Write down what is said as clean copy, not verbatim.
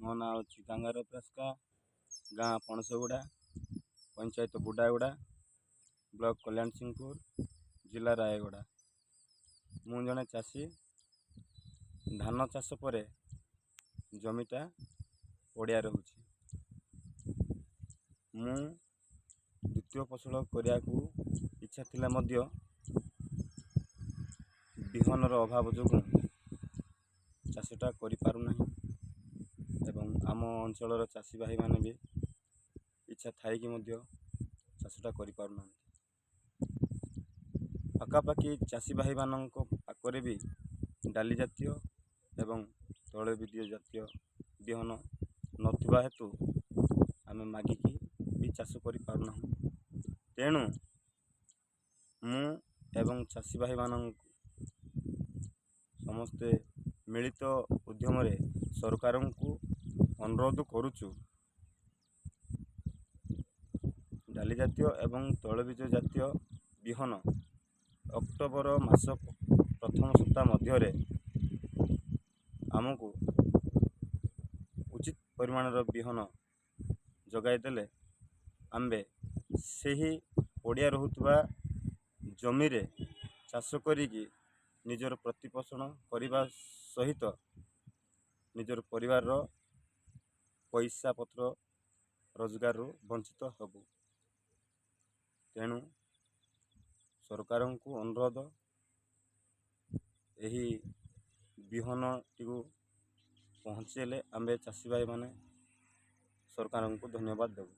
ମୋ ନାଁ ହେଉଛି ଗାଙ୍ଗାର ପ୍ରେସ୍କା, ଗାଁ ପଣସଗୁଡ଼ା, ପଞ୍ଚାୟତ ବୁଡ଼ାଗୁଡ଼ା, ବ୍ଲକ୍ କଲ୍ୟାଣସିଂହପୁର, ଜିଲ୍ଲା ରାୟଗଡ଼ା। ମୁଁ ଜଣେ ଚାଷୀ। ଧାନ ଚାଷ ପରେ ଜମିଟା ପଡ଼ିଆ ରହୁଛି। ମୁଁ ଦ୍ୱିତୀୟ ଫସଲ କରିବାକୁ ଇଚ୍ଛା ଥିଲା ମଧ୍ୟ ବିହନର ଅଭାବ ଯୋଗୁଁ ଚାଷଟା କରିପାରୁନାହିଁ ଏବଂ ଆମ ଅଞ୍ଚଳର ଚାଷୀ ଭାଇମାନେ ବି ଇଚ୍ଛା ଥାଇକି ମଧ୍ୟ ଚାଷଟା କରିପାରୁନାହାନ୍ତି। ପାଖାପାଖି ଚାଷୀ ଭାଇମାନଙ୍କ ପାଖରେ ବି ଡାଲି ଜାତୀୟ ଏବଂ ତୈଳବୀଜ ଜାତୀୟ ବିହନ ନଥିବା ହେତୁ ଆମେ ମାଗିକି ବି ଚାଷ କରିପାରୁନାହୁଁ। ତେଣୁ ମୁଁ ଏବଂ ଚାଷୀ ଭାଇମାନଙ୍କୁ ସମସ୍ତେ ମିଳିତ ଉଦ୍ୟମରେ ସରକାରଙ୍କୁ ଅନୁରୋଧ କରୁଛୁ, ଡାଲି ଜାତୀୟ ଏବଂ ତୈଳବୀଜ ଜାତୀୟ ବିହନ ଅକ୍ଟୋବର ମାସ ପ୍ରଥମ ସପ୍ତାହ ମଧ୍ୟରେ ଆମକୁ ଉଚିତ ପରିମାଣର ବିହନ ଯୋଗାଇ ଦେଲେ ଆମ୍ଭେ ସେହି ପଡ଼ିଆ ରହୁଥିବା ଜମିରେ ଚାଷ କରିକି ନିଜର ପ୍ରତିପୋଷଣ କରିବା ସହିତ ନିଜର ପରିବାରର ପଇସା ପତ୍ର ରୋଜଗାରରୁ ବଞ୍ଚିତ ହେବୁ। ତେଣୁ ସରକାରଙ୍କୁ ଅନୁରୋଧ, ଏହି ବିହନଟିକୁ ପହଞ୍ଚାଇଲେ ଆମ୍ଭେ ଚାଷୀ ଭାଇମାନେ ସରକାରଙ୍କୁ ଧନ୍ୟବାଦ ଦେବୁ।